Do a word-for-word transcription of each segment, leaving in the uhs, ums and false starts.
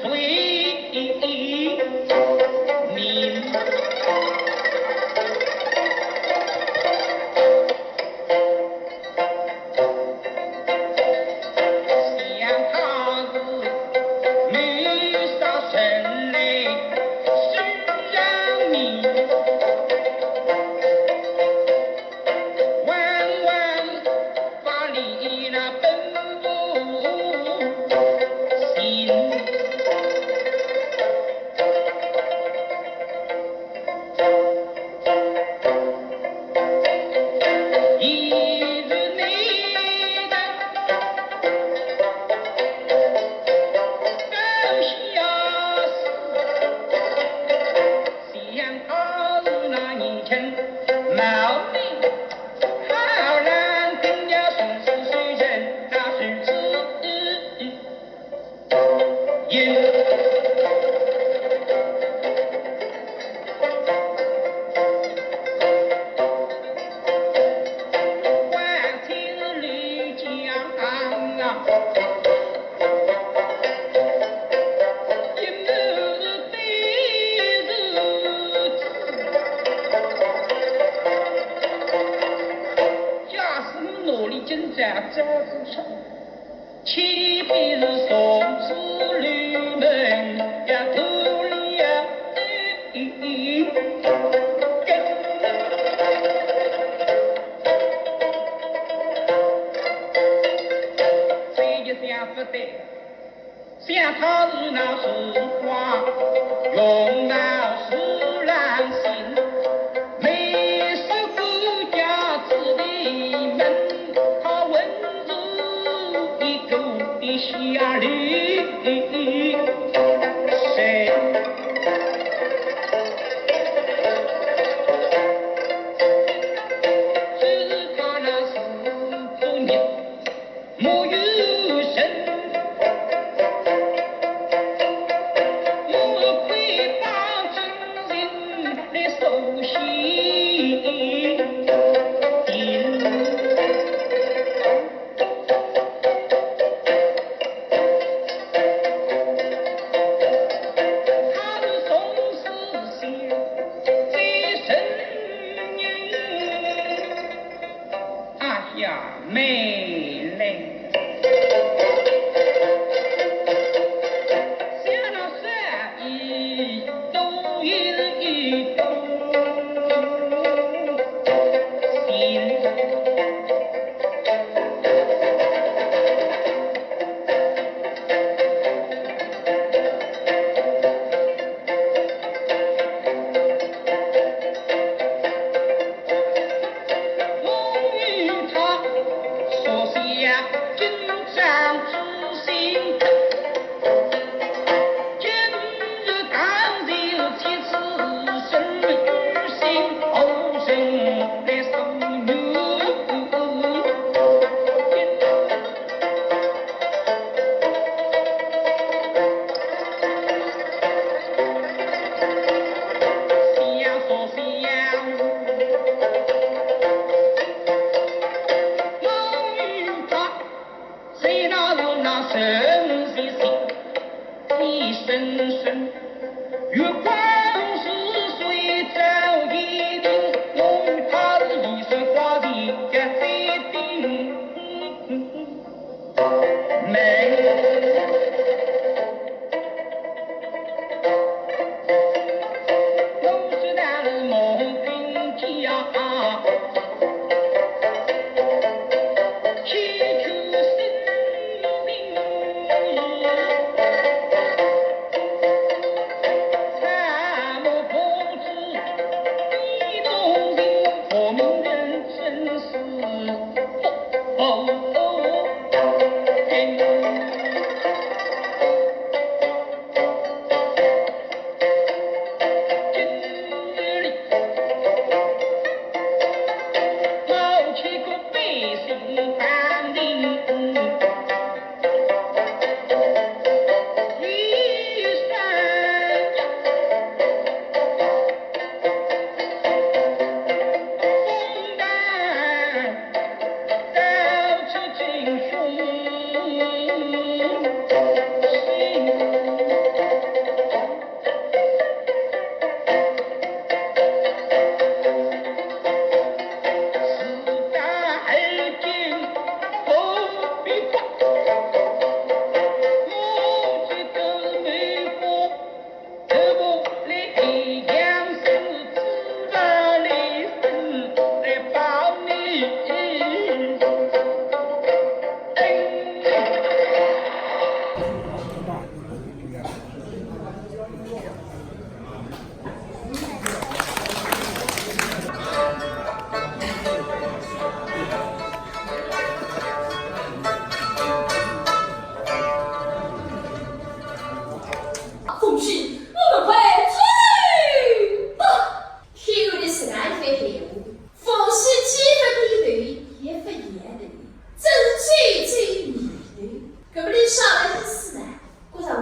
为民。想他是谋杀人类，是人民。万万 法理那本不行。一日内的刀下死，想他是那年轻貌美 好男丁呀，生死虽然那生死有。关天刘家啊，一门对子。 假使我努力今朝早子出，岂非是送子刘门呀，土里呀？这一想不对。 想他是那时光，容貌是狼性，美食国家之地门，他稳如一个的下流人。只是他那是作孽 没有神，我会把真情来诉说。他是从事些最深人。 哎呀，美嘞！想那生意都有一种心。 我与他所想今朝之心，今日当日七次生于心，后生来所女。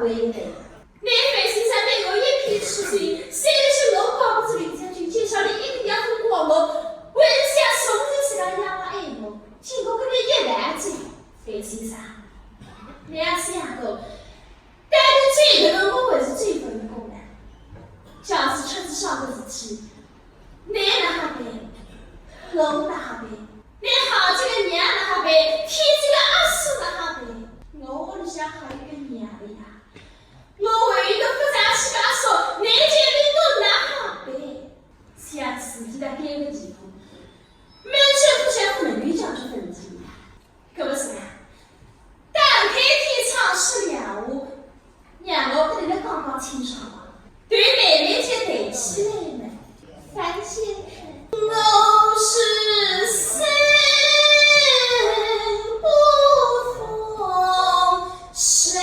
我也对。拿范先生对我一片痴情，虽然是我保不住林将军，介绍你一定要通过我，为啥送你这个样的爱慕，经过搿么一来仔，范先生，你也想过，到底最后我还是最后一个呢？假使出仔啥个事体， 你哪哈办？我哪哈办？你好几个娘哪哈办？天子个阿叔哪哈办？我屋里向还有个娘的呀，我还有个勿争气个阿叔，你这边都哪哈办？想自己的该个地方，没政府想不能有解决问题。 搿么是啊，打开天窗说亮话，让我跟你们讲讲清爽话，对妹妹就对起来了。范先生，我是生不逢时。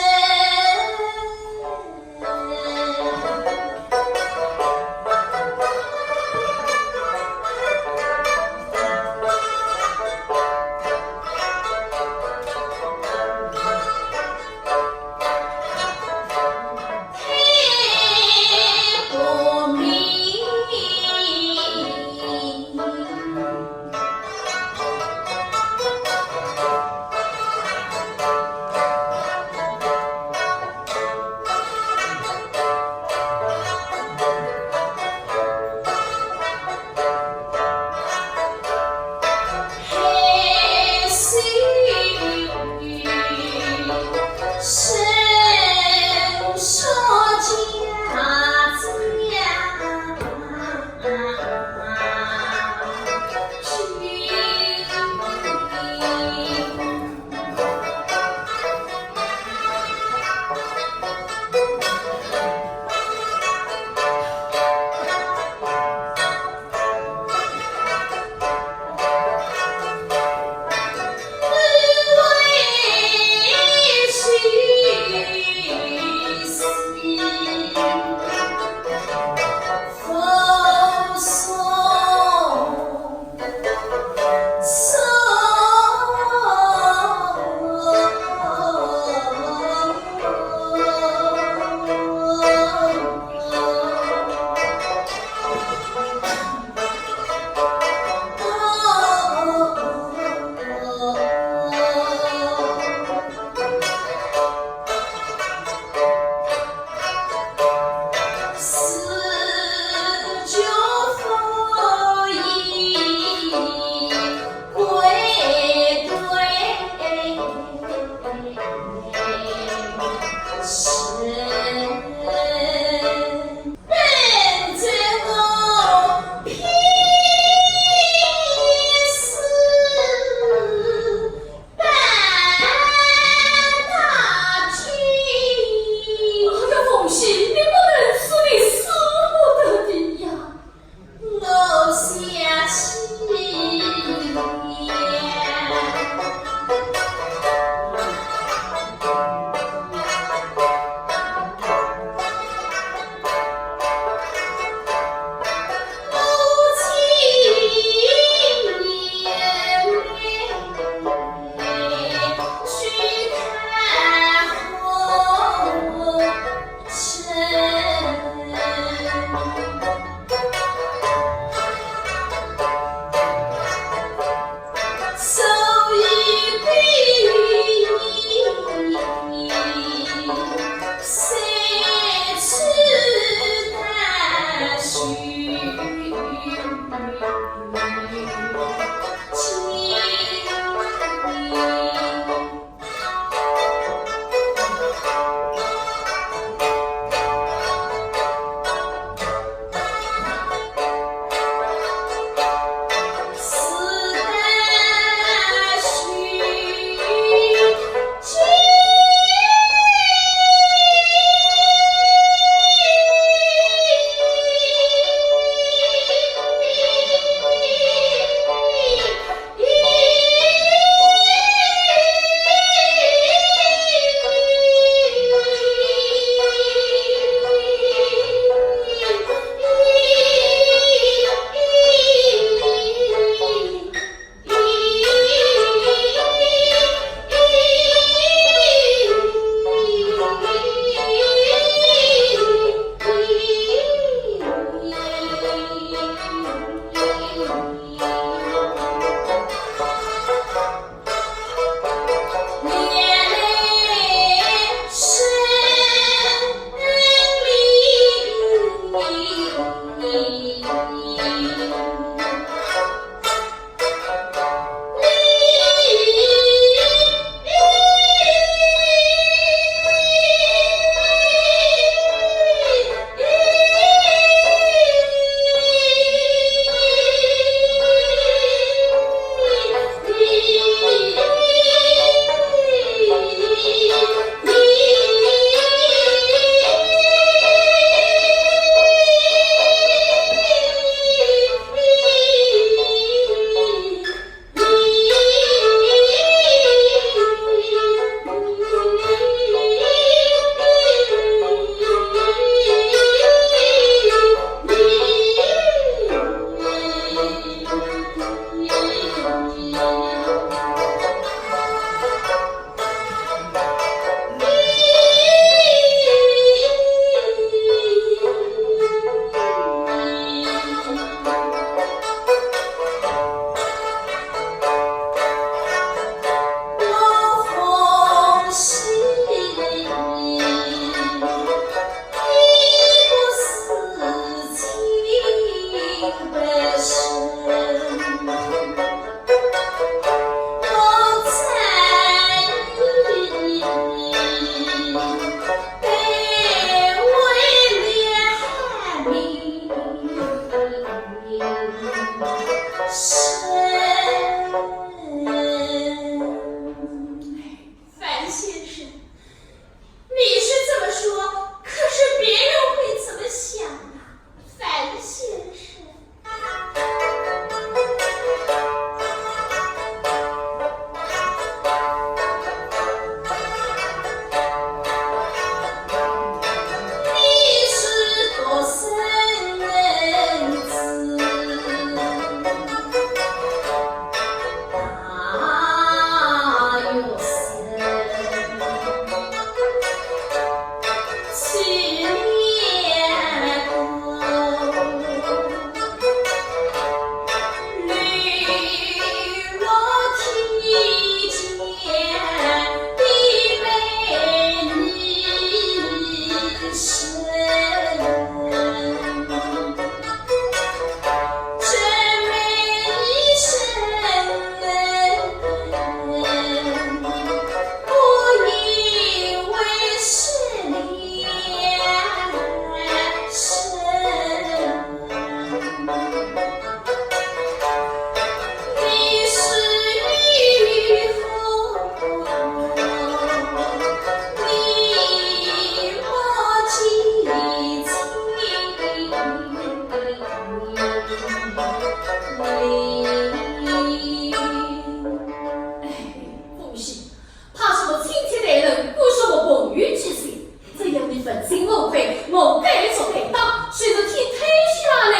问心无愧，我该做该当，谁知天塌下来，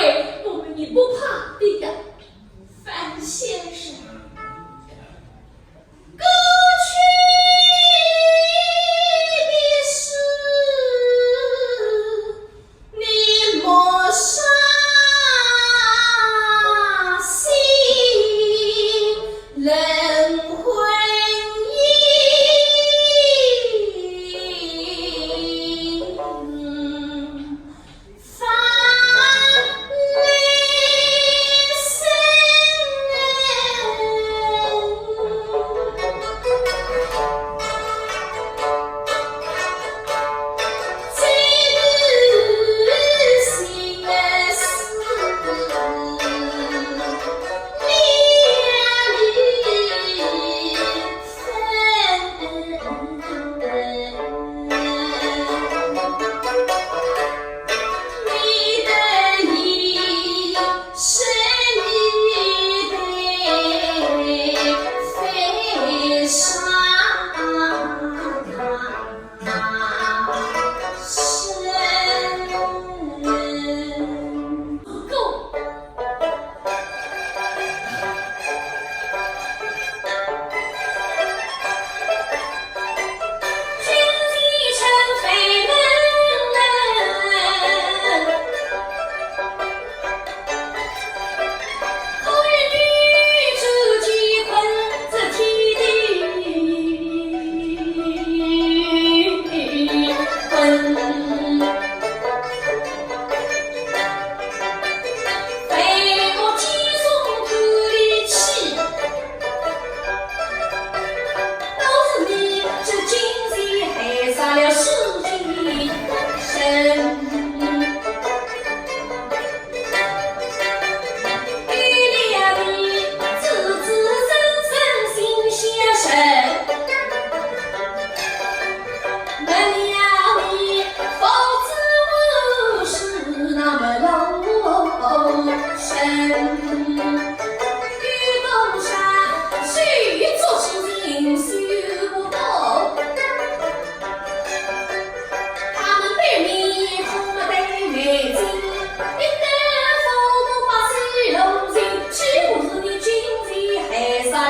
我们也不怕的呀。樊先生，过去的事，你莫伤心。冷婚姻，法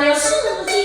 律生人。